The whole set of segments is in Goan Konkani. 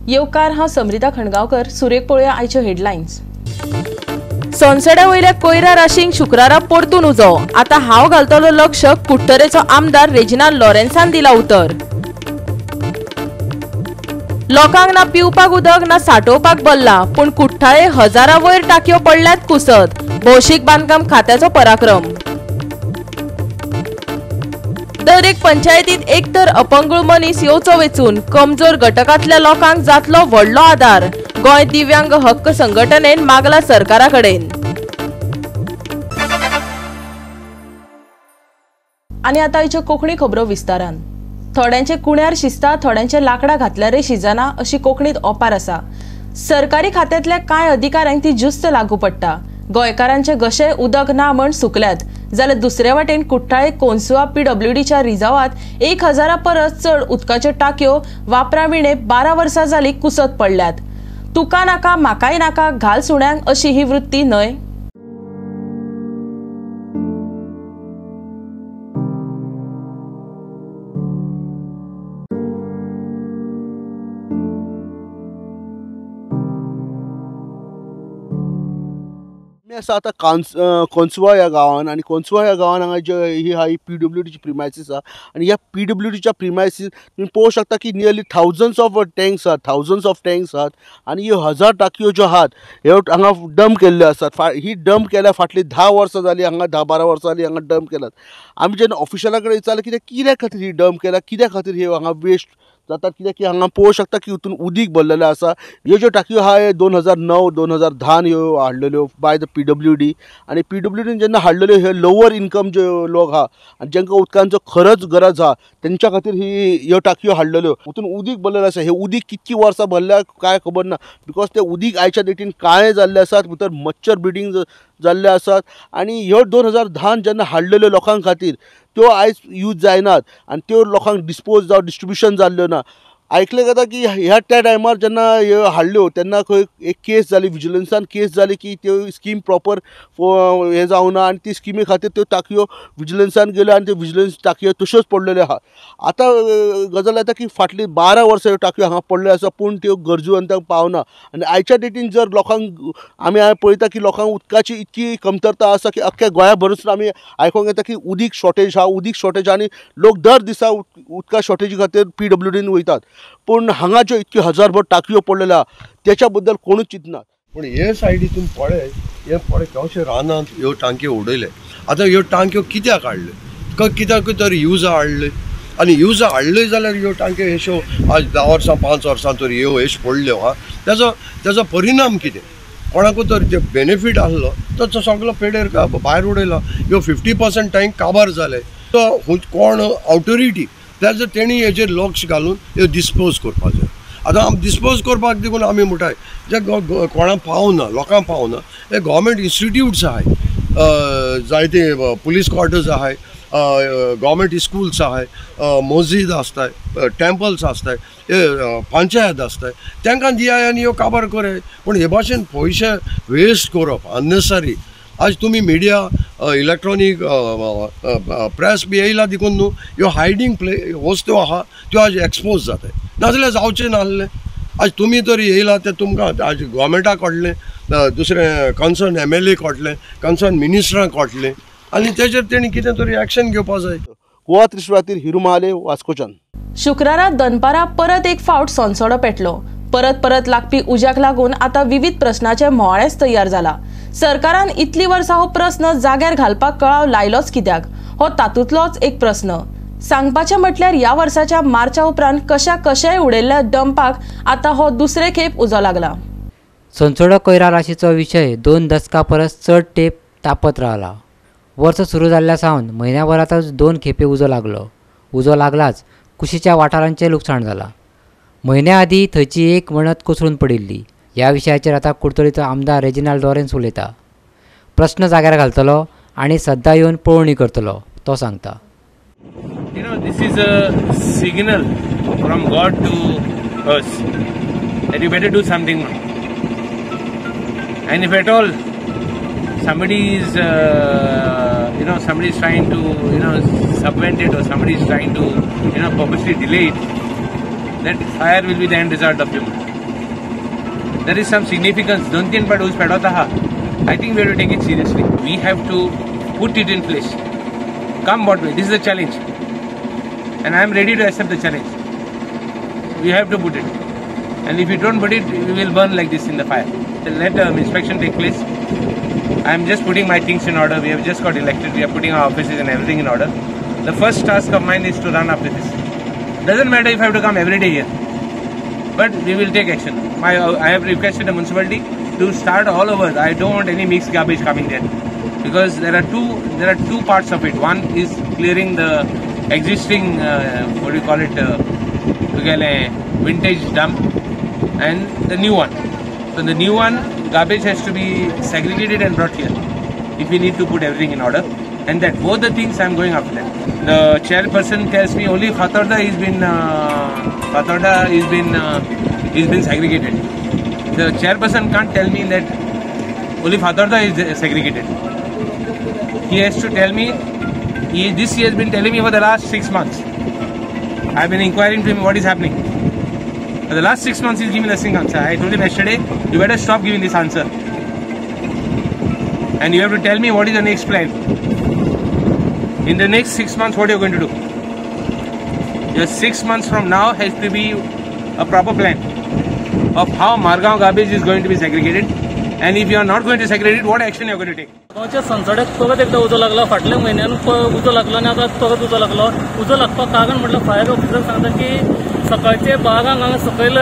येवकार, हांव समृता खणगांवकर. सुरेख पळोवया आयच्यो हेडलायन्स. सोनसड्या वयल्या कोयरा राशींक शुक्रारा परतून उजो. आतां हांव घालतलो लक्ष, कुडटरेचो आमदार रेजिनाल्ड लॉरेन्सान दिला उतर. लोकांक ना पिवपाक उदक ना साठोवपाक बल्ला, पूण कुठ्ठाळे हजारा वयर टाकयो पडल्यात कुसत. भौशीक बांदकाम खात्याचो पराक्रम. दर एक पंचायतीत एक तर अपंगूळ मनीस येवचो वेचून, कमजोर घटकांतल्या लोकांक जातलो व्हडलो आदार. गोंय दिव्यांग हक्क संघटनेन मागला सरकारा कडेन. आनी आतां आयच्यो कोंकणी खबरो विस्तारान. थोड्यांचे कुण्यार शिजता, थोड्यांचे लाकडां घातल्यारय शिजना अशी कोंकणीत ओपार आसा. सरकारी खात्यांतल्या कांय अधिकाऱ्यांक ती ज्युस्त लागू पडटा. गोंयकारांचे गशे उदक ना म्हण सुकल्यात, जाल्यार दुसरे वाटेन कुठ्ठाळे कोन्सुआ पीडब्ल्यूडीच्या रिजर्वांत 1000 परस चड उदकाच्यो टाकयो वापरा विणे 12 वर्सां जाली कुसत पडल्यात. तुका नाका म्हाकाय नाका घाल सुण्यांक अशी ही वृत्ती न्हय. आसा आतां कोन्सुआ ह्या गांवान, आनी कोन्सुआ ह्या गांवान हांगा जे ही आहा ही पीडब्ल्यूडीची प्रिमायसीस आहा. आनी ह्या पीडब्ल्यूडीच्या प्रिमायसीस तुमी पळोवंक शकता की नियरली थावजंड्स ऑफ टँक्स आहात, थावजंड्स ऑफ टँक्स आहात. आनी ह्यो 1000 टाकयो ज्यो आहात ह्यो हांगा डंप केल्ल्यो आसात. ही डंप केल्या फाटलीं 10 वर्सां जालीं, हांगा 10-12 वर्सां जालीं हांगा डंप केल्यात. आमी जेन्ना ऑफिशला कडेन विचारलें कित्याक कित्या खातीर ही डंप केल्या, कित्या खातीर ही हांगा वेस्ट जातात, कित्याक की हांगा पळोवंक शकता की हितून उदीक भरलेलें आसा. ह्यो ज्यो टाकयो आहा ह्यो 2009 2010 ह्यो हाडलेल्यो बाय the PWD. आनी पीडब्ल्यूडीन जेन्ना हाडलेल्यो ह्यो लोवर इनकम ज्यो लोक आहा आनी जांकां उदकांचो खरंच गरज आहा तेंच्या खातीर ही ह्यो टाकयो हाडलेल्यो. हितून उदीक भरलेलें आसा. हें उदीक कितकी वर्सां भरल्या काय खबर ना, because तें उदीक आयच्या डेटीन काळें जाल्लें आसात, भितर मच्छर ब्रिडींग जाल्ले आसात. आनी ह्यो 2010 जेन्ना हाडलेल्यो लोकां खातीर त्यो आयज यूज जायनात आनी त्यो लोकांक डिस्पोज जावं डिस्ट्रिब्युशन जाल्ल्यो ना. आयकलें जाता की ह्या त्या टायमार जेन्ना ह्यो हाडल्यो तेन्ना खंय एक केस जाली, विजिलन्सान केस जाली की त्यो स्कीम प्रॉपर हें जावना आनी ती स्किमी खातीर त्यो टाकयो विजिलन्सान गेल्यो आनी त्यो विजिलन्स टाकयो तश्योच पडलेल्यो आहा. आतां गजाल जाता की फाटलीं 12 वर्सां ह्यो टाकयो हांगा पडल्यो आसा, पूण त्यो गरजूवंतांक पावना. आनी आयच्या डेटीन जर लोकांक आमी पळयता की लोकांक उदकाची इतकी कमतरता आसा की अख्ख्या गोंया भरूच आमी आयकोंक येता की उदीक शॉर्टेज आहा, उदीक शॉर्टेज, आनी लोक दर दिसा उदका शॉर्टेजी खातीर पीडब्ल्यूडीन वयतात. पूण हांगा ज्यो इतक्यो 1000 टाकयो पडलेल्यो आहा तेच्या बद्दल कोणूच चिंतनात. पूण हे सायडीतून पळय, हे पळय केवशे रानांत ह्यो टांक्यो उडयले. आतां ह्यो टांक्यो कित्याक हाडल्यो, कित्याक तर युजा हाडल्यो. आनी युजा हाडल्यो जाल्यार ह्यो टांक्यो अश्यो आज 10 वर्सां 5 वर्सां तर ह्यो अश्यो पडल्यो आहा. तेजो परिणाम कितें, कोणाकूय तर जे बेनिफीट आसलो तो सगलो पेडेर भायर उडयलो. ह्यो 50% टँक काबार जाले. तो कोण ऑथोरिटी तेजो तेणी हेजेर लक्ष घालून ह्यो डिस्पोज करपाक जाय. आतां आमी डिस्पोज करपाक देखून आमी म्हणटाय जे कोणाक पावना, लोकांक पावना, हे गव्हर्मेंट इन्स्टिट्यूट्स आहाय, जायते पुलीस क्वॉर्टर्स आहाय, गव्हर्मेंट स्कूल्स आहाय, मस्जिद आसताय, टेम्पल्स आसताय, पंचायत आसताय, तांकां दियाय आनी ह्यो काबार कराय. पूण हे भाशेन पयशे वेस्ट करप अननेसरी. आज तुमी मिडिया इलेक्ट्रॉनीक प्रेस बी येयला देखून न्हू ह्यो हायडींग प्ले वस्तू आहा त्यो आज एक्सपोज जाताय, नाजाल्यार जावचें नासलें. आज तुमी तर येयला तें तुमकां आज गोवोरमेंटाक कळ्ळें, दुसरें कन्सर्न MLA कळ्ळें, कन्सर्न मिनिस्टरांक कळ्ळें, आनी तेजेर तेणी कितें तरी एक्शन घेवपा जाय. गोवा त्रिशूळ हिरू महाले, वास्कोच्यान. शुक्रारा दनपारा परत एक फावट सोनसडो पेटलो. परत परत लागपी उज्याक लागून आतां विविध प्रश्नाचे म्होंवाळेच तयार जाला. सरकारान इतली वर्सां हो प्रस्न जाग्यार घालपाक कळाव लायलोच कित्याक, हो तातूंतलोच एक प्रस्न. सांगपाचें म्हटल्यार ह्या वर्साच्या मार्चा उपरांत कशा कशेय उडयल्ल्या डंपाक आतां हो दुसरे खेप उजो लागला. सोनसडो कोयरा राशीचो विशय 2 दशकां परस चड तेंप तापत रावला. वर्स सुरू जाल्ल्या सावन म्हयन्याभरांतच 2 खेपे उजो लागलो. उजो लागलाच कुशीच्या वाठारांचें लुकसाण जालां. म्हयन्या आदीं थंयची एक वणत कोसळून पडिल्ली. ह्या विशयाचेर आतां कुडतरीचो आमदार रेजिनाल्ड लॉरेन्स उलयता. प्रस्न जाग्यार घालतलो आनी सद्दां येवन पळोवणी करतलो, तो सांगता. You know, this is a signal from God to us that you better do something now. And if at all somebody is, somebody is trying to, subvent it, or somebody is trying to, purposely delay it, that fire will be the end result of human. There is some significance. Don't think but who's pedota. I think we have to take it seriously. We have to put it in place. Come what may. This is a challenge. And I am ready to accept the challenge. We have to put it. And if you don't put it, we will burn like this in the fire. Let inspection take place. I am just putting my things in order. We have just got elected. We are putting our offices and everything in order. The first task of mine is to run after this. Doesn't matter if I have to come every day here, but we will take action. I have requested the municipality to start all over. I don't want any mixed garbage coming there, because there are two parts of it. One is clearing the existing vintage dump, and the new one. So the new one, garbage has to be segregated and brought here if we need to put everything in order. And that both the things I am going after them. The chairperson tells me only Fatorda has been segregated. The chairperson can't tell me that only Fatorda is segregated. He has to tell me. This he has been telling me for the last 6 months. I have been inquiring to him what is happening. For the last 6 months he is giving the same answer. I told him yesterday, you better stop giving this answer. And you have to tell me what is the next plan. In the next 6 months, what you are going to do? Your 6 months from now has to be a proper plan of how Margao garbage is going to be segregated. And if you are not going to segregate it, what action you are going to take? गांवच्या संसडेक परत एकदा उजो लागला. फाटल्या म्हयन्यान उजो लागलो आनी आतां परत उजो लागलो. उजो लागपाक कारण म्हटल्यार फायर ऑफिसर सांगता की सकाळचे बागांक हांगा सकयल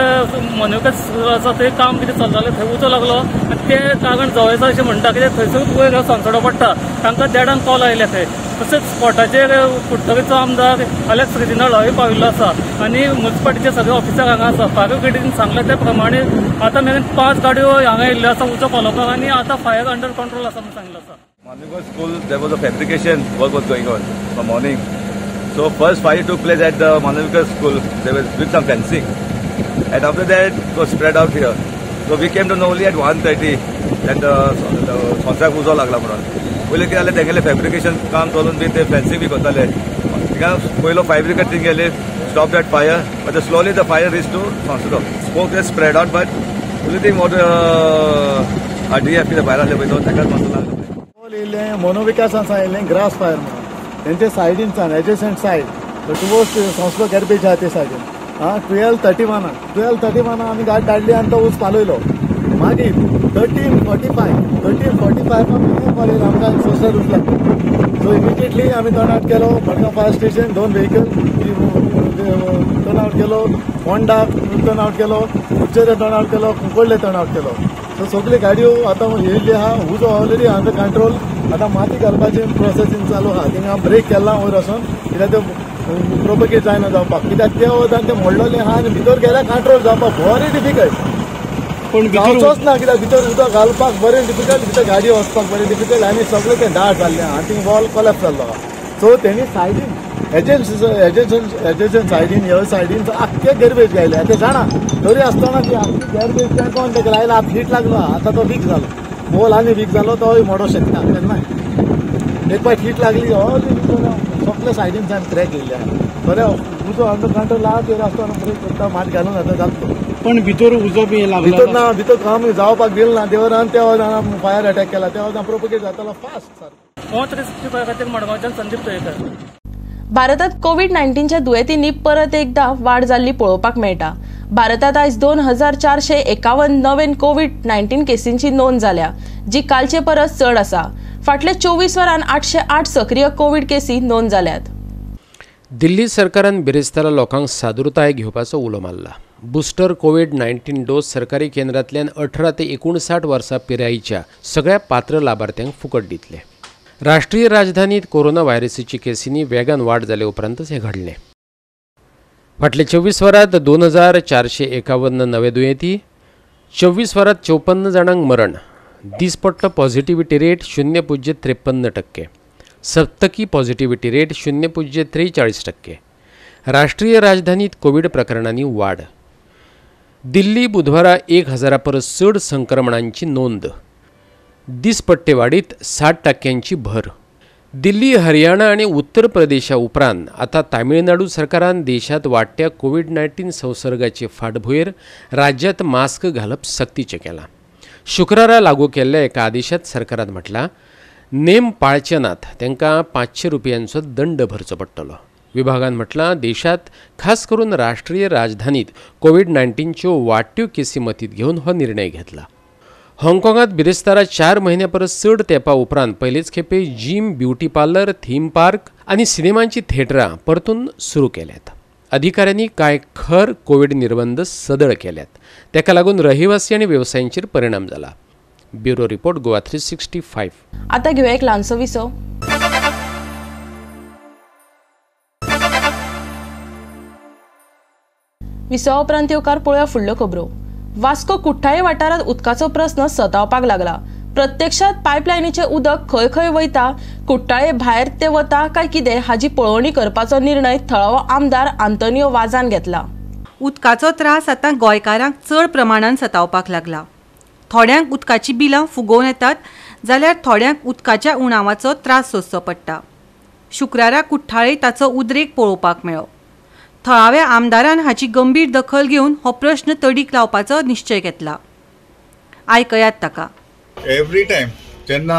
मनोकच आसा थंय काम कितें चलतालें थंय उजो लागलो आनी तें कारण जवळचा अशें म्हणटा कित्याक थंयसरूच वयर संसडो पडटा. तांकां देडांक कॉल आयले थंय. तशेंच स्पॉटाचेर कुडटरीचो आमदार अलेक्स रेजिनाल्ड होय पाविल्लो आसा आनी मुन्सिपालिटीचे सगळे ऑफिसर हांगा आसा. फायर ब्रिगेडीन सांगलें त्या प्रमाणे आतां मेरेन 5 गाडयो हांगा येयल्ल्यो आसा उजो पालोवपाक आनी आतां फायर अंडर कंट्रोल आसा म्हणून सांगलें आसा. Manavika School, there was a fabrication work was going on from morning. So first fire took place at the Manavika School. There was with some fencing, and after that it was spread out here. So we came to know only at 1:30 that the संसाक उजो लागला म्हणून. पयलीं कितें जालें तेंगेलें फॅब्रिकेशन काम चलून बी ते फेन्सिंग बी करताले. थिंगा पयलो फायर ब्रिगेड थिंग गेले, stop that fire, but slowly the fire reach to Sonsodo. Smoke is spread out, but only thing what RDF कितें भायर आसलें पळय तो ताकाच मातसो लागलो. येयलें मनोविकासान येयलें ग्रास फायर म्हणून तेंचे सायडीनसान एडजसंट सायड टुवर्ड्स संसलो गॅर्बेज आहा ते सायडीन. आं 12:31 आमी गाडी धाडली आनी तो ऊस पालयलो. मागीर 13:45 आमी कॉल आमकां सोंसलो ऊस लागलो. सो इमिडिएटली आमी टर्न आवट केलो. Madgaon fire station 2 vehicle turn out केलो. होंडा टर्न आवट केलो, कुडचडे टर्न आवट केलो, कुंकळ्ळे टर्न आवट केलो. सो सगळी गाडयो आतां येयल्ली आहा. उजो ऑलरेडी अंडर कंट्रोल. आतां माती घालपाची प्रोसेसींग चालू आहा. थिंगा ब्रेक केला वयर वचून कित्याक ते प्रोपगेट जायना जावपाक, कित्याक ते वतान ते मोडलेले आहा आनी भितर गेल्यार कंट्रोल जावपाक बरें डिफिकल्ट. पूण जावचोच ना कित्याक भितर उदक घालपाक बरें डिफिकल्ट, भितर गाडी वचपाक बरें डिफिकल्ट आनी सगळें तें दाट जाल्लें आहा आनी थिंग वॉल कोलॅप्स जाल्लो आहा. सो तेणी सायडीन एडजसंट सायडीन ह्या सायडीन आख्खे गॅर्बेज घायले. ते जाणा तरी आसतना ती आख्खी गॅर्बेज तें कोण तेका लायला. आतां हीट लागलो आतां तो वीक जालो, वॉल आनी वीक जालो, तोय मोडोंक शकता केन्नाय. एक पाट हीट लागली ऑल सगळे सायडीनच्यान क्रॅक येयल्ले आहा. बरें उजो अंडर कंट्रोल आहा तरी आसतना ब्रेक करता मात घालून आतां जाता. पण भितर उजो बी लागलो भितर ना, भितर काम जावपाक दिलें ना देवरान. त्या वरान फायर अटॅक केला, त्या वरान प्रोपगेट जातालो फास्ट सारको. गोवा 365 खातीर मडगांवच्यान संदीप तोयेकर. भारतात कोविड-19च्या दुयेंतींनी परत एकदा वाड जाल्ली पळोवपाक मेळटा. भारतात आयज 2451 नवे कोविड-19 केसींची नोंद जाल्या, जी कालचे परस चड आसा. फाटल्या 24 वरांत 808 सक्रीय कोविड केसी नोंद जाल्यात. दिल्ली सरकारान बिरेस्तारा लोकांक सादुरताय घेवपाचो उलो मारला. बुस्टर कोविड-19 डोस सरकारी केंद्रांतल्यान 18 ते 59 वर्सां पिरायेच्या सगळ्या पात्र लाभार्थ्यांक फुकट दितले. राष्ट्रीय राजधानीत कोरोना व्हायरसीची केसींनी वेगान वाड जाले उपरांतच हें घडलें. फाटले 24 वरांत 2451 नवे दुयेंती, 24 वरांत 54 जाणांक मरण. दिसपट्टो पॉझिटिव्हिटी रेट 0.53%, सप्तकी पॉझिटिव्हिटी रेट 0.43%. राष्ट्रीय राजधानीत कोविड प्रकरणांनी वाड. दिल्ली बुधवारा 1000 परस चड संक्रमणांची नोंद. दिसपट्टेवाडीत 60% भर. दिल्ली, हरियाणा आनी उत्तर प्रदेशा उपरांत आतां तामिळनाडू सरकारान देशांत वाडट्या कोविड-19 संसर्गाचे फाटभुंयेर राज्यांत मास्क घालप सक्तीचें केलां. शुक्रारा लागू केल्ल्या एका आदेशांत सरकारान म्हटलां, नेम पाळचे नात तांकां 500 रुपयांचो दंड भरचो पडटलो. विभागान म्हटलां, देशांत खास करून राष्ट्रीय राजधानीत कोविड-19च्यो वाडट्यो केसी मतींत घेवन हो निर्णय घेतला. हाँगकाँगात बिरेस्तारा 4 म्हयन्या परस चड तेंपा उपरांत पयलेच खेपे gym, beauty parlour, theme park आनी सिनेमांची थेटरां परतून सुरू केल्यात. अधिकाऱ्यांनी कांय खर कोविड निर्बंध सदळ केल्यात, ताका लागून रहिवासी आनी वेवसायांचेर परिणाम जाला. Bureau report, Goa 365. आता घेऊया एक ल्हानसो विसव. विसवा उपरांत येवकार पळोवया फुडल्यो खबरो. वास्को कुठ्ठाळे वाठारांत उदकाचो प्रस्न सतावपाक लागला. प्रत्यक्षात पायपलायनीचें उदक खंय खंय वयता, कुठ्ठाळे भायर तें वता काय कितें हाची पळोवणी करपाचो निर्णय थळावो आमदार आंतोनियो वाजान घेतला. उदकाचो त्रास आतां गोंयकारांक चड प्रमाणान सतावपाक लागला. थोड्यांक उदकाची बिलां फुगोवन येतात जाल्यार थोड्यांक उदकाच्या उणावाचो त्रास सोंसचो पडटा. शुक्रारा कुठ्ठाळे ताचो उद्रेक पळोवपाक मेळ्ळो. थळाव्या आमदारान हाची गंभीर दखल घेवन हो प्रश्न तडीक लावपाचो निश्चय घेतला. आयकयात ताका. एवरी टायम जेन्ना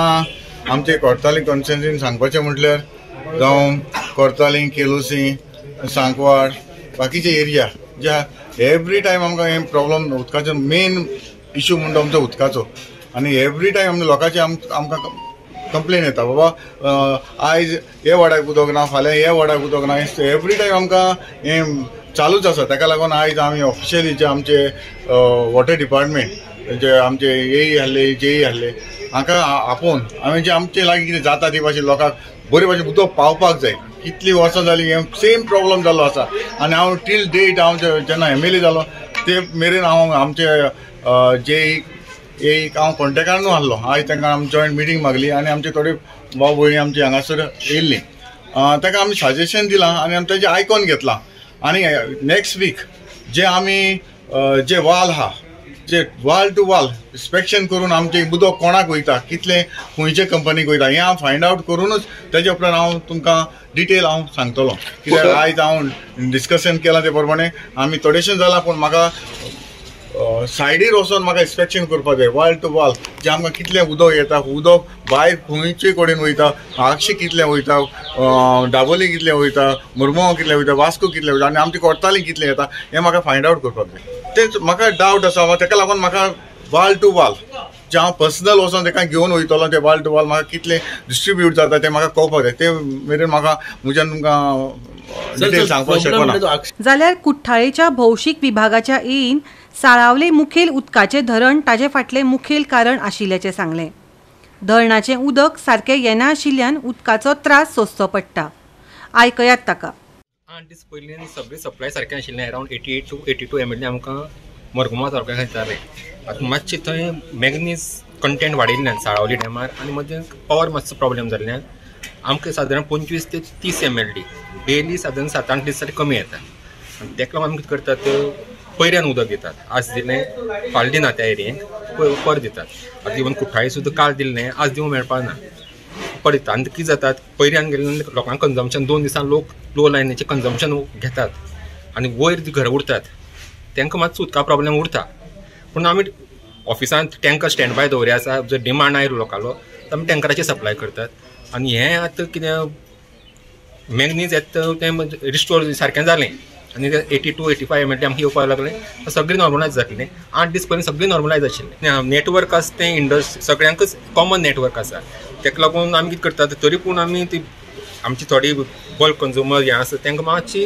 आमचे कोर्ताली कॉन्स्टिट्युएन्सीन सांगपाचें म्हटल्यार जावं कोर्ताली, केलुसी, सांकवाड, बाकीचे एरिया ज्या एवरी टायम आमकां हे प्रॉब्लम उदकाचो मेन इशू म्हणटा आमचो उदकाचो. आनी एवरी टायम आमच्या लोकांचे आमकां कंप्लेन येता, बाबा आयज हे वाड्याक उदक ना, फाल्यां हे वाड्याक उदक ना. एवरी टायम आमकां हें चालूच आसा. ताका लागून आयज आमी ऑफिशियली जे आमचे वॉटर डिपार्टमेंट जे आमचे एई आहले, जेई आहले, हांकां आपोवन आमी जे आमचे लागीं कितें जाता ती भाशेन लोकांक बरे भाशेन उदक पावपाक जाय. कितलीं वर्सां जालीं हें सेम प्रॉब्लम जाल्लो आसा. आनी हांव टील डेट हांव जेन्ना एम एल ए जालो ते मेरेन हांव आमचे जेई एक हांव कॉन्टेक्टानूय आहलो. आयज तांकां आमी जॉयंट मिटींग मागली आनी आमचे थोडे भाव भयणी आमचे हांगासर येयल्लीं. ताका आमी सजेशन दिलां आनी आमी तांचें आयकोन घेतलां. आनी नेक्स्ट वीक जे आमी जे वाल आहा, जे वाल टू वाल इन्स्पेक्शन करून आमचें उदक कोणाक वयता, कितलें खंयचे कंपनीक वयता हें हांव फायंड आवट करूनच तेजे उपरांत हांव तुमकां डिटेल हांव सांगतलो. कित्याक आयज हांव डिस्कशन केलां ते प्रमाणे आमी थोडेशें जालां, पूण म्हाका सायडीर वचोन म्हाका इन्स्पेक्शन करपाक जाय वाल टू वाल, जे आमकां कितलें उदक येता, उदक भायर खंयचे कडेन वयता, आगशी कितलें वयता, दाबोली कितलें वयता, मुरमुगांव कितलें वयता, वास्को कितलें वयता आनी आमचे कोर्ताली कितलें येता हें म्हाका फायंड आवट करपाक जाय. तेच म्हाका डावट आसा, ताका लागून म्हाका वाल टू वाल जे हांव पर्सनल वचोन ताका घेवन वयतलो ते वाल टू वाल म्हाका कितलें डिस्ट्रिब्यूट जाता तें म्हाका कळपाक जाय. ते मेरेन म्हाका म्हज्यान तुमकां डिटेल सांगपाक शकना. जाल्यार कुठ्ठाळेच्या भौशीक विभागाच्या एईन साळावले मुखेल उदकाचें धरण ताजे फाटलें मुखेल कारण आशिल्ल्याचें सांगलें. धरणाचें उदक सारकें येना आशिल्ल्यान उदकाचो त्रास सोंसचो पडटा. आयकयात ताका. 8 दीस पयलीं सगळें सप्लाय सारकें आशिल्लें, अरावंड 88 to 82 ML आमकां मरगुमा तालुक्याक येतालें. आतां मातशें थंय मॅगनीज कंटेंट वाडिल्ल्यान साळावली डॅमार आनी मदीं पावर मातसो प्रॉब्लेम जाल्ल्यान आमकां सादारण 25 ते 30 MLD daily सादारण 7-8 दीस जाल्यार कमी येता. आनी ताका लागून आमी कितें करतात, पयऱ्यान उदक दितात. आज दिलें फाल्यां दिना, त्या एरियेक पर दितात. आतां इवन कुठ्ठाळी सुद्दां काल दिल्लें आज दिवंक मेळपाक ना, पर दिता. आनी कितें जातात, पयऱ्यान गेल्ल्यान लोकांक कन्जम्पशन 2 दिसान लोक लो लायनीचें कन्जम्पशन घेतात आनी वयर जी घरां उरतात तांकां मातसो उदका प्रॉब्लेम उरता. पूण आमी ऑफिसांत टँकर स्टँड बाय दवरिल्ले आसा, जर डिमांड आयलो लोकांलो तर आमी टँकराचेर सप्लाय करतात. आनी हें आतां कितें मॅगनीज येता तें रिस्टोर सारकें जालें आनी 82 85 MLD आमकां येवपाक लागलें, सगळें नॉर्मलायज जातलें. 8 दीस पयलीं सगळें नॉर्मलायज आशिल्लें. नेटवर्क आसा तें इंडस्ट्री सगळ्यांकच कॉमन नेटवर्क आसा, ताका लागून आमी कितें करतात, तरी पूण आमी ती आमची थोडी बल्क कंज्युमर हें आसा तांकां मातशी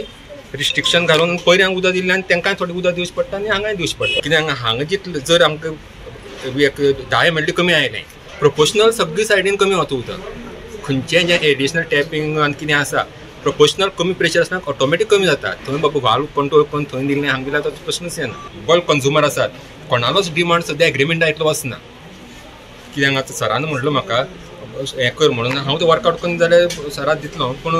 रिस्ट्रिक्शन घालून पयऱ्यांक उदक दिल्ल्यान तांकांय थोडें उदक दिवचें पडटा आनी हांगाय दिवचें पडटा. कित्याक हांगा जितलें जर आमकां एक 10 MLD कमी आयलें, प्रोपोर्शनल सगळी सायडीन कमी वता उदक. खंयचें जें एडिशनल टॅपींग आनी कितें आसा प्रोपोर्शनल कमी प्रेशर आसतना ऑटोमॅटीक कमी जाता. थंय बाबा वाल कंट्रोल करून थंय दिलें हांगा दिल्यार ताचो प्रश्नच येना. बल्क कंज्युमर आसात, कोणालोच डिमांड सद्या एग्रीमेंटा इतलो वचना. कित्याक आतां सरान म्हणलो म्हाका हें कर म्हणून हांव तें वर्कआवट करून जाल्यार सराक दितलो पूण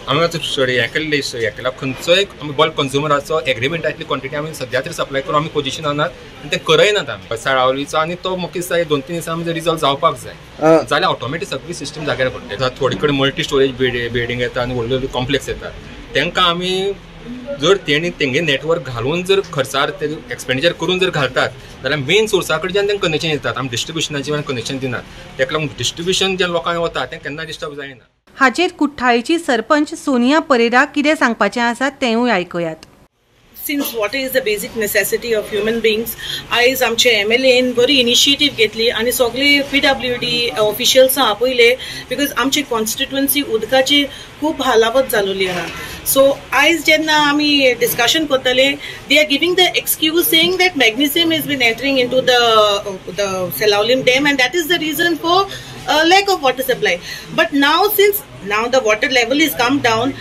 आमी आतां स्टडी हें केल्लें हें केला खंयचोय आमी बल्क कंज्युमराचो एग्रीमेंटांतली क्वॉन्टिटी आमी सद्या तरी सप्लाय करून आमी पोजिशनान नात आनी तें करयनात आमी. साळावलीचो आनी तो म्हाका दिसता 2-3 दिसां आमी रिजॉल्व जावपाक जाय जाल्यार ऑटोमॅटीक सगळी सिस्टम जाग्यार पडटली. थोडे कडेन मल्टी स्टोरेज बिल्डींग येता आनी व्हडले व्हडले कॉम्प्लेक्स येता तांकां आमी जर तेणी तेंगे नेटवर्क घालून जर खर्चार ते एक्सपेंडिचर करून जर घालतात जाल्यार मेन सोर्सा कडच्यान तांकां कनेक्शन दितात. आमी डिस्ट्रिब्युशनाचें कनेक्शन दिनात, ताका लागून डिस्ट्रिब्युशन ज्या लोकांक वता तें केन्ना डिस्टर्ब जायना. हाचेर कुठ्ठाळीची सरपंच सोनिया परेरा कितें सांगपाचें आसा तेंवूय आयकयात. Since water is the basic necessity of human beings, आयज आमचे MLAन बरी इनिशिएटीव घेतली आनी सगळे PWD ऑफिशियल्सां आपयले because आमची कॉन्स्टिट्युएन्सी उदकाची खूब हालावत जालोली आहा. सो आयज जेन्ना आमी डिस्कशन करतले they are giving the excuse saying that magnesium is been entering into the Selaulim dam and that is the reason for lack of water supply. But now since now the water level is come down,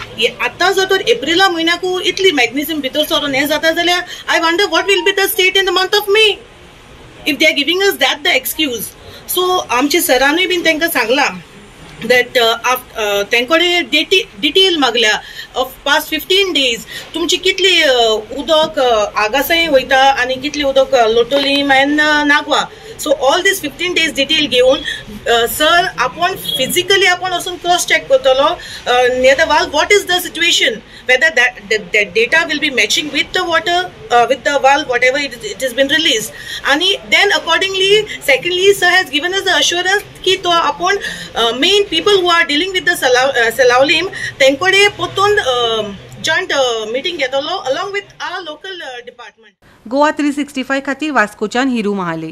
आतां जर तर एप्रिला म्हयन्याकू इतली मॅग्नेशियम भितर सरून हें जाता जाल्यार I wonder what will be the state in the month of May if they are giving us that the excuse. So आमचे सरानूय बीन तांकां सांगलां that तांकडे डिटेल मागल्या ऑफ पास्ट 15 डेज तुमची कितली उदक आगासाय वयता आनी कितली उदक Loutolim and Nagua. So all this 15 days detail घेवन सर आपूण फिजिकली आपूण वचून क्रॉस चॅक करतलो near the valve what is the situation, whether that data will be matching with the water with the valve whatever it is been release. आनी then accordingly secondly sir has given us the assurance की तो आपूण main people who are dealing with the Selaulim तेंकडे परतून जॉयंट मिटींग घेतलो along with our local department. Goa 365 खातीर वास्कोच्यान हिरू महाले.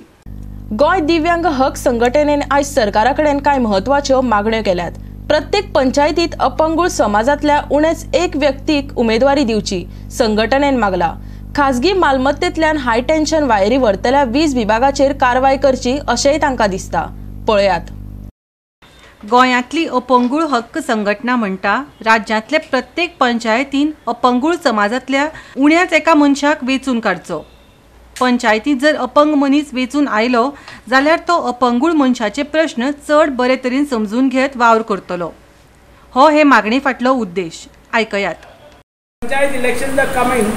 गोंय दिव्यांग हक संघटनेन आयज सरकारा कडेन कांय म्हत्वाच्यो मागण्यो केल्यात. प्रत्येक पंचायतीत अपंगूळ समाजांतल्या उणेच एक व्यक्तीक उमेदवारी दिवची संघटनेन मागला. खाजगी मालमत्तेंतल्यान हाय टेन्शन वायरी व्हरतल्या वीज विभागाचेर कारवाय करची अशेंय तांकां दिसता. पळयात. गोंयांतली अपंगूळ हक्क संघटना म्हणटा राज्यांतले प्रत्येक पंचायतीन अपंगूळ समाजांतल्या उण्याच एका मनशाक वेंचून काडचो. पंचायतीत जर अपंग मनीस वेंचून आयलो जाल्यार तो अपंगूळ मनशाचे प्रश्न चड बरे तरेन समजून घेत वावर करतलो. हो हे मागणे फाटलो उद्देश. आयकयात. Panchayat elections are coming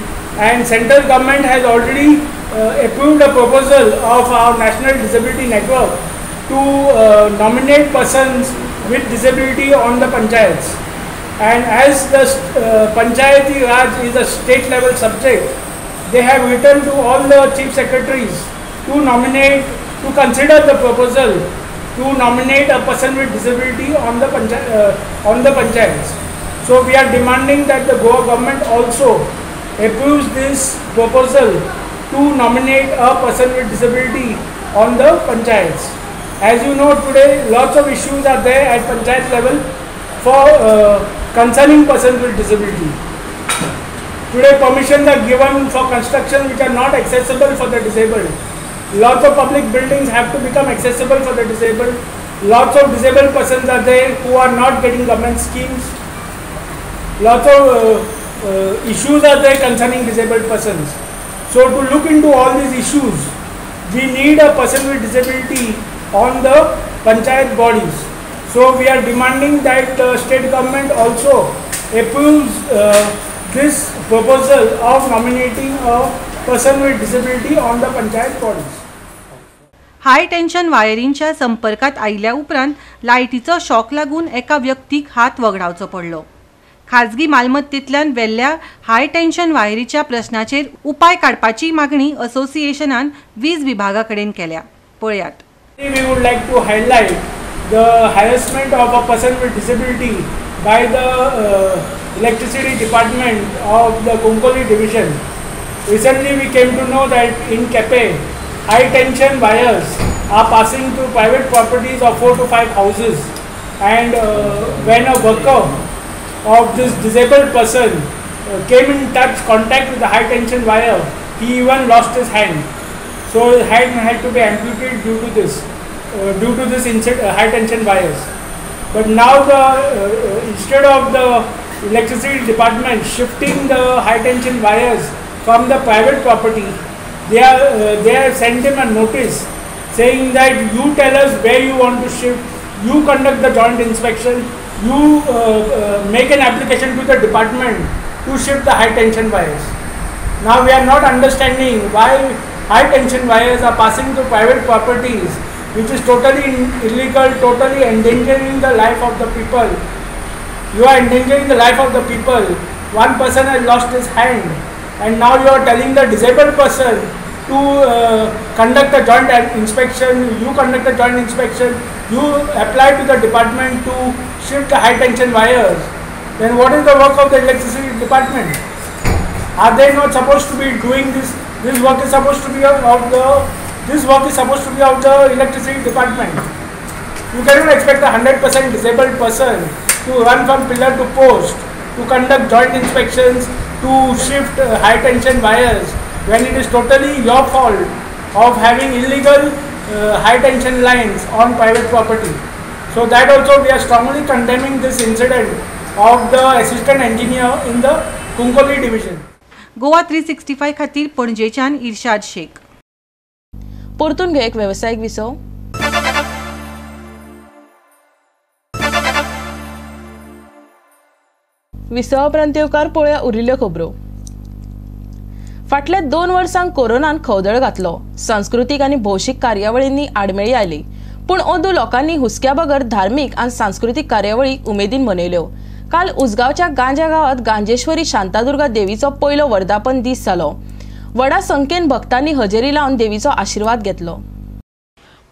and central government has already approved a proposal of our National Disability Network to nominate persons with disability on the panchayats. And as the Panchayati Raj is a state level subject, they have written to all the chief secretaries to nominate, to consider the proposal to nominate a person with disability on the panchayats. So we are demanding that the Goa government also approves this proposal to nominate a person with disability on the panchayats. As you know, today lots of issues are there at panchayat level for concerning persons with disability. Today permissions are given for construction which are not accessible for the disabled. Lots of public buildings have to become accessible for the disabled. Lots of disabled persons are there who are not getting government schemes. Lots of issues are there concerning disabled persons. So to look into all these issues, we need a person with disability on the panchayat bodies. So we are demanding that the state government also approves this proposal of nominating a person with disability on the panchayat bodies. High tension वायरींच्या संपर्कात आयिल्ल्या उपरांत लायटीचो शॉक लागून एका व्यक्तीक हात वगडावचो पडलो. खाजगी मालमत्तेंतल्यान वेल्ल्या हाय टेन्शन वायरीच्या प्रश्नाचेर उपाय काडपाची मागणी असोसिएशनान वीज विभागा कडेन केल्या. पळयात. We would like to highlight the harassment of a person with disability by the electricity department of the Cuncolim division. Recently we came to know that in Kepe, high tension wires are passing through private properties of 4 to 5 houses, and when a worker of this disabled person came in contact with the high tension wire, he even lost his hand. So his hand had to be amputated due to this high tension wires. But now the instead of the electricity department shifting the high tension wires from the private property, they have sent him a notice saying that you tell us where you want to shift, you conduct the joint inspection, you make an application to the department to shift the high tension wires. Now we are not understanding why high tension wires are passing to private properties, which is totally illegal, totally endangering the life of the people. You are endangering the life of the people. One person has lost his hand, and now you are telling the disabled person to conduct a joint inspection, you conduct a joint inspection, you apply to the department to shift the high tension wires. Then what is the work of the electricity department? Are they not supposed to be doing this? This work is supposed to be of the electricity department. You cannot expect a 100% disabled person to run from pillar to post, to conduct joint inspections, to shift high tension wires, when it is totally your fault of having illegal high tension lines on private property. So that also we are strongly condemning this incident of the assistant engineer in the Cuncolim division. Goa 365 खातीर पणजेच्यान इर्शाद शेख. परतून घे एक वेवसायीक विसव. विसवा उपरांत येवकार पळोवया उरिल्ल्यो खबरो. फाटल्या 2 वर्सांक कोरोनान खवदळ घातलो. सांस्कृतीक आनी भौशीक कार्यावळींनी आडमेळी आयली, पूण अंदू लोकांनी हुस्क्या बगर धार्मीक आनी सांस्कृतीक कार्यावळी उमेदीन मनयल्यो. काल उजगांवच्या गांजा गांवांत गांजेश्वरी शांतादुर्गा देवीचो पयलो वर्धापन दीस जालो. व्हडा संख्येन भक्तांनी हजेरी लावन देवीचो आशिर्वाद घेतलो.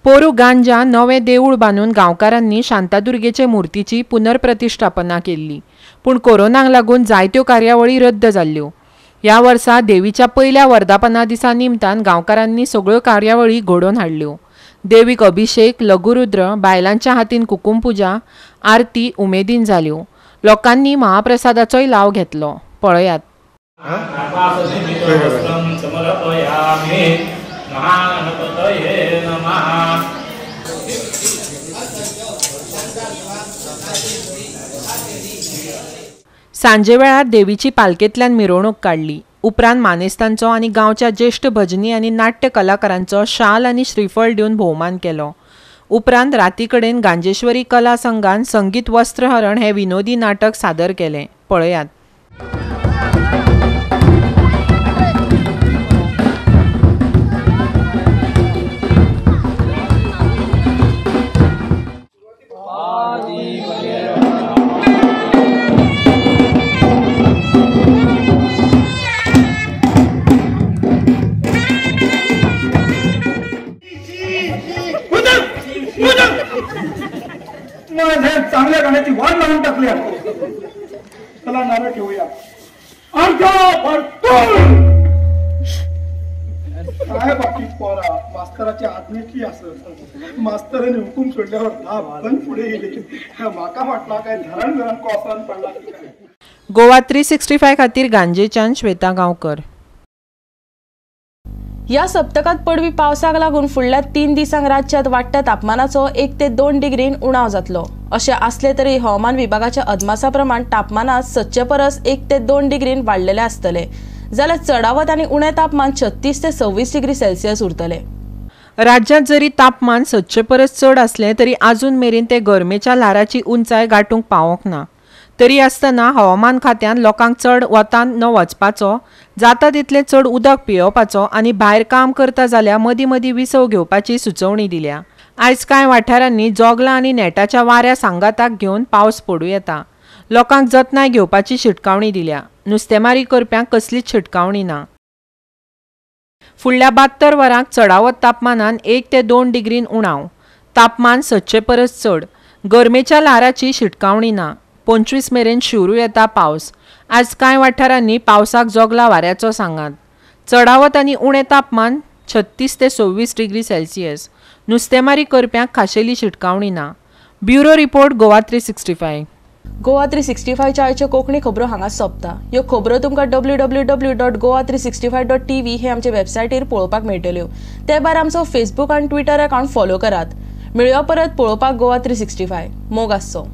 पोरू गांजा नवें देवूळ बांदून गांवकारांनी शांतादुर्गेचे मूर्तीची पुनर्प्रतिष्ठापना केल्ली, पूण कोरोनाक लागून जायत्यो कार्यावळी रद्द जाल्ल्यो. ह्या वर्सा देवीच्या पयल्या वर्धापना दिसा निमतान गांवकारांनी सगळ्यो कार्यावळी घडोवन हाडल्यो. देवीक अभिषेक, लघुरुद्र, बायलांच्या हातीन कुकुमपुजा, आरती उमेदीन जाल्यो. लोकांनी महाप्रसादाचोय लाव घेतलो. पळयात. सांजे वेळार देवीची पालकेंतल्यान मिरवणूक काडली. उपरांत मानेस्तांचो आनी गांवच्या ज्येश्ठ भजनी आनी नाट्य कलाकारांचो शाल आनी श्रीफळ दिवन भोवमान केलो. उपरांत राती कडेन गांजेश्वरी कला संघान संगीत वस्त्रहरण हे विनोदी नाटक सादर केलें. पळयात. चांगल्या गाण्याची वाट लावून टाकली. चला नारळ ठेवूया. काय बाकी पोरा मास्तराची आज्ञेतली असत. मास्तराने हुकूम सोडल्यावर धाव पुढे गेले. माका वाटला काय धरण धरण कोसळून पडला. गोवा 365 खातीर गांजेच्यान श्वेता गांवकर. ह्या सप्तकात पडवी पावसाक लागून फुडल्या 3 दिसांक राज्यात वाडट्या तापमानाचो 1 ते 2 डिग्रीन उणाव जातलो. अशें आसलें तरी हवामान विभागाच्या अदमासा प्रमाण तापमानात सदचे परस 1 ते 2 डिग्रीन वाडलेलें आसतलें, जाल्यार चडावत आनी उणें तापमान 36 ते 26 डिग्री सेल्सियस उरतलें. राज्यात जरी तापमान सदचे परस चड आसलें तरी आजून मेरेन ते गरमेच्या ल्हाराची उंचाय गांठूंक पावोंक ना. तरी आसतना हवामान खात्यान लोकांक चड वतान न वचपाचो, जाता तितलें चड उदक पियोवपाचो आनी भायर काम करता जाल्यार मदीं मदीं विसव घेवपाची सुचोवणी दिल्या. आयज कांय वाठारांनी जोगलां आनी नेटाच्या वाऱ्या सांगाताक घेवन पावस पडूं येता. लोकांक जतनाय घेवपाची शिटकावणी दिल्या. नुस्तेमारी करप्यांक कसलीच शिटकावणी ना. फुडल्या 72 वरांक चडावत तापमानान 1 ते 2 डिग्रीन उणाव, तापमान सदचे परस चड, गरमेच्या ल्हाराची शिटकावणी ना. 25 मेरेन सुरू येता पावस. आज कांय वाठारांनी पावसाक जोगला वाऱ्याचो सांगात. चडावत आनी उणें तापमान 36 ते 26 डिग्री सेल्सियस. नुस्तेमारी करप्यांक खाशेली शिटकावणी ना. Bureau report, Goa 365. Goa 365च्या आयच्यो कोंकणी खबरो हांगा सोंपता. ह्यो खबरो तुमकां www.goa365.tv हे आमचे वेबसायटीर पळोवपाक मेळटल्यो. ते भायर आमचो फेसबूक आनी ट्विटर अकावंट फॉलो करात. मेळया परत पळोवपाक गोवा 365. मोग आसचो.